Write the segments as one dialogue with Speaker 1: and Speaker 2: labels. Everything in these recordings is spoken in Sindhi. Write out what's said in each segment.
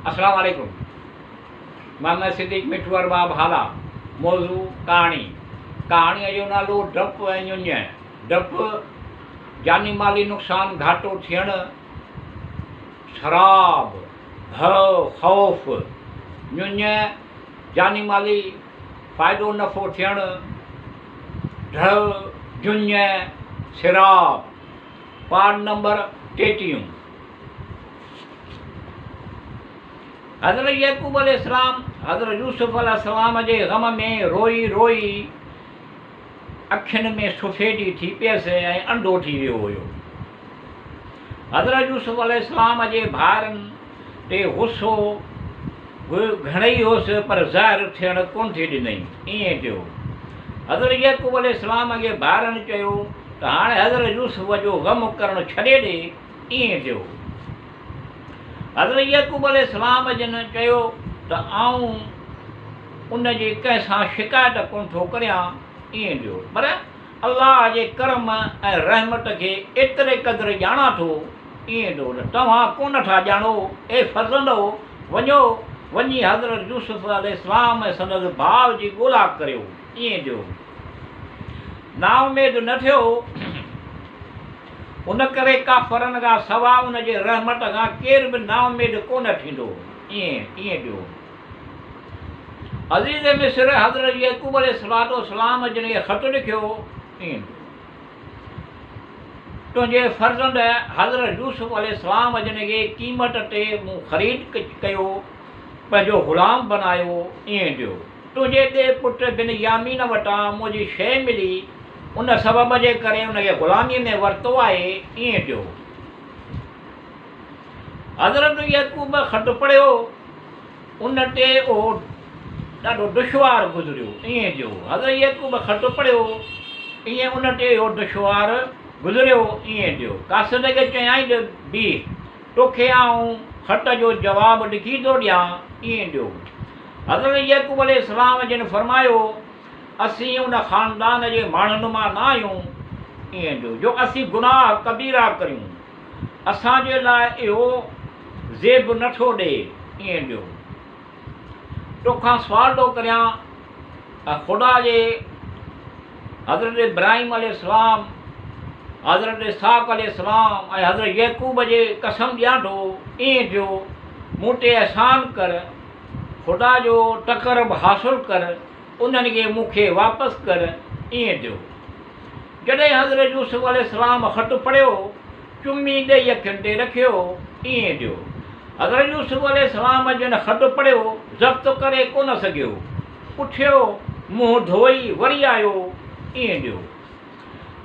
Speaker 1: السلام عليڪم محمد صديق مٺو ارباب هالا موضوع ڪهاڻي ڪهاڻيء جو نالو ڊپ ۽ ڃڃ ڊپ جاني مالي نقصان گهاٽو ٿيڻ سراب ڀؤ خوف ڃڃ جاني مالي فائدو نفعو ٿيڻ ڍء جڃ سراب پارٽ نمبر ٽيٽيهون. حضرت يعقوب عليه السلام حضرت يوسف عليه السلام جي غم ۾ روئي روئي اکين ۾ سفيدي ٿي پيس ۽ انڌو ٿي ويو هيو. حضرت يوسف عليه السلام جي ڀائرن تي غصو به گهڻئي هوس پر ظاهر ٿيڻ ڪونه ٿي ڏنائين. ائين ٿيو. حضرت يعقوب عليه السلام جي ڀائرن چيو ته هاڻي حضرت يوسف جو غم ڪرڻ ڇڏي ڏي. ائين ٿيو. حضرت يعقوب عليه السلام جن چيو ته آئون ان جي ڪنهن سان شڪايت ڪونه ٿو ڪريان. ائين ٿيو. پر الله جي ڪرم ۽ رحمت کي ايتري قدر ڄاڻان ٿو، ائين ٿيو ته توهان ڪونه ٿا ڄاڻو. اي فرزندؤ! وڃو، وڃي حضرت يوسف عليه السلام ۽ سندس ڀاء جي ڳولا ڪريو. ائين ٿيو. نااميد نه ٿيو. ان ڪري ڪافرن کان سوا ان جي رحمت کان ڪير به نااميد ڪونه ٿيندو. ائين ائين ٿيو. عزيز مصر حضرت يعقوب عليه الصلوة والسلام جن کي خط لکيو، ائين ٿيو. تنهنجي فرزند حضرت يوسف عليه السلام جن کي قيمت تي مون خريد ڪيو، پنهنجو غلام بنايو، ائين ٿيو. تنهنجي ٻئي پٽ بن يامين وٽان منهنجي شيء ملي، ان سبب جي ڪري ان کي غلاميء ۾ ورتو آهي، ائين ٿيو. حضرت يعقوب خط پڙهيو، ان تي اهو ڏاڍو دشوار گذريو، ائين ٿيو. حضرت يعقوب خط پڙهيو، ائين ان تي اهو دشوار گذريو، ائين ٿيو. قاصد کي چيائين ته بيهه، توکي آئون خط جو جواب لکي ٿو ڏيان، ائين ٿيو. حضرت يعقوب عليه السلام جن فرمايو، اسين ان خاندان جي ماڻهن مان نه آهيون، ائين ٿيو، جو اسين گناهه ڪبيرا ڪريون. اسان جي لاء اهو زيب نه ٿو ڏئي، ائين ڏيو. توکان سوال ٿو ڪريان ته خدا جي حضرت ابراهيم عليه السلام، حضرت اسحاق عليه السلام ۽ حضرت يعقوب جي قسم ڏيان ٿو، ائين ٿيو، مون تي احسان ڪر، خدا جو تقرب حاصل ڪر، انهن کي مون کي واپس ڪر، ائين ٿيو. جڏهن حضرت يوسف عليه السلام خط پڙهيو، چمي ڏئي اکين تي رکيو، ائين ٿيو. حضرت يوسف عليه السلام جن خط پڙهيو، ضبط ڪري ڪونه سگهيو. اٿيو، منهن ڌوئي وري آيو، ائين ٿيو.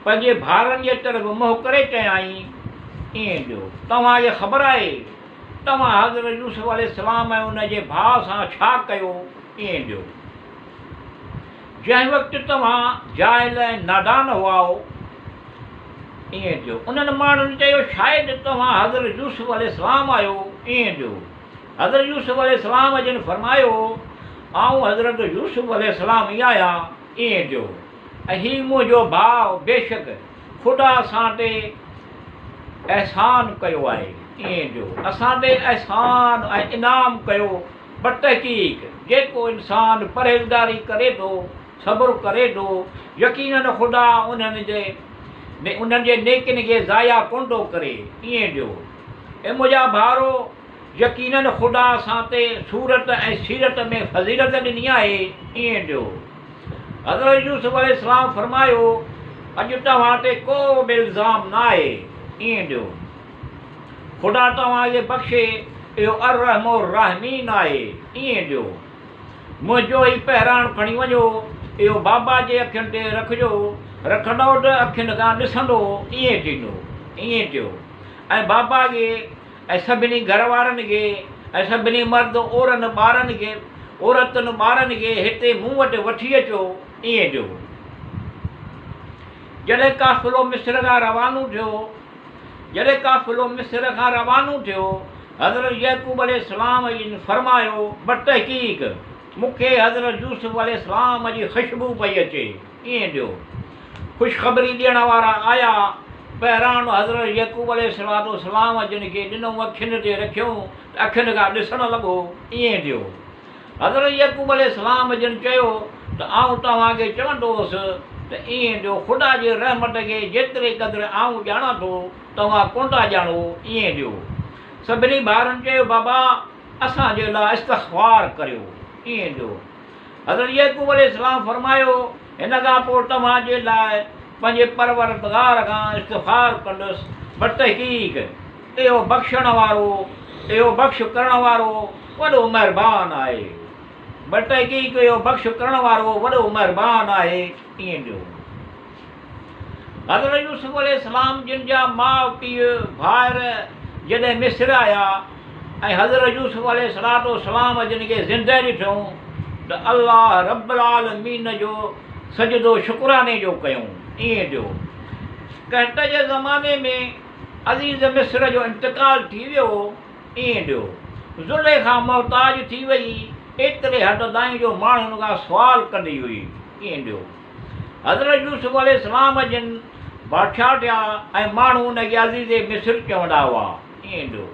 Speaker 1: پنهنجي ڀائرن جي طرف منهن ڪري چيائين، ائين ٿيو. توهان کي خبر آهي، توهان حضرت يوسف عليه السلام ۽ ان جي ڀاء سان ڇا ڪيو، ائين ٿيو. جنهن وقت توهان جاهل ۽ نادان هئائو، ائين ٿيو. انهن ماڻهن چيو، شايد توهان حضرت يوسف عليه السلام آهيو، ائين ٿيو. حضرت يوسف عليه السلام جن فرمايو، آئون حضرت يوسف عليه السلام ئي آهيان، ائين ٿيو. ۽ هي منهنجو ڀاء بيشڪ خدا اسان تي احسان ڪيو آهي، ائين ٿيو. اسان تي احسان ۽ انعام ڪيو. بتحقيق جيڪو انسان پرهيزگاري ڪري ٿو، صبر ڪري ٿو، يقيناً خدا انهن جي انهن جي نيڪين کي ضايع ڪونه ٿو ڪري. ائين ڏيو. اي منهنجا ڀائرو! يقيناً خدا اسان تي صورت ۽ سيرت ۾ فضيلت ڏني آهي. ائين ڏيو. حضرت يوسف عليه السلام فرمايو، اڄ توهان تي ڪو به الزام نه آهي. ائين ڏيو. خدا توهان کي بخشي، اهو ارحم الراحمين آهي. ائين ڏيو. منهنجو هي پهراڻ کڻي وڃو، اهو بابا جي اکين تي رکجو، رکندؤ ته اکين کان ڏسندو، ائين ٿيندو. ائين ٿيو. ۽ بابا کي ۽ سڀني گهر وارن کي ۽ سڀني مرد عورن ٻارن کي عورتن ٻارن کي هتي مون وٽ وٺي اچو. ائين ٿيو. جڏهن قافلو مصر کان روانو ٿيو. جڏهن قافلو مصر کان روانو ٿيو، حضرت يعقوب عليه السلام جن فرمايو، بتحقيق مون کي حضرت يوسف عليه السلام جي خشبو پئي اچي، ائين ٿيو. خوشخبري ڏيڻ وارا آيا، پهراڻ حضرت يعقوب عليه الصلوة والسلام جن کي ڏنئون اکين تي رکيئون ته اکين کان ڏسڻ لڳو ائين ٿيو. حضرت يعقوب عليه السلام جن چيو ته آئون توهان کي چوندو هوس ته ائين ٿيو خدا جي رحمت کي جيتري قدر آئون ڄاڻان ٿو توهان ڪونه ٿا ڄاڻو ائين ٿيو. سڀني ڀائرن چيو بابا اسان جي لاء استغفار ڪريو ائين ٿيو. حضرت يعقوب عليه السلام فرمايو، هن کان پوء توهان جي لاء پنهنجي پروردگار کان استغفار ڪندس، بتحقيق اهو بخشڻ وارو، اهو بخش ڪرڻ وارو وڏو مهربان آهي. بتحقيق اهو بخش ڪرڻ وارو وڏو مهربان آهي. ائين ڏيو. حضرت يوسف عليه السلام جن جا ماء پيء ڀائر جڏهن مصر آيا ۽ حضرت يوسف عليه الصلوة والسلام جن کي زنده ڏٺئون ته الله رب العالمين جو سجدو شڪراني جو ڪيائون. ائين ٿيو. قحط جي زماني ۾ عزيز مصر جو انتقال ٿي ويو. ائين ٿيو. زليخا محتاج ٿي وئي، ايتري حد تائين جو ماڻهن کان سوال ڪندي هئي. ائين ٿيو. حضرت يوسف عليه السلام جن بادشاهه ٿيا ۽ ماڻهو ان کي عزيز مصر چوندا هئا. ائين ٿيو.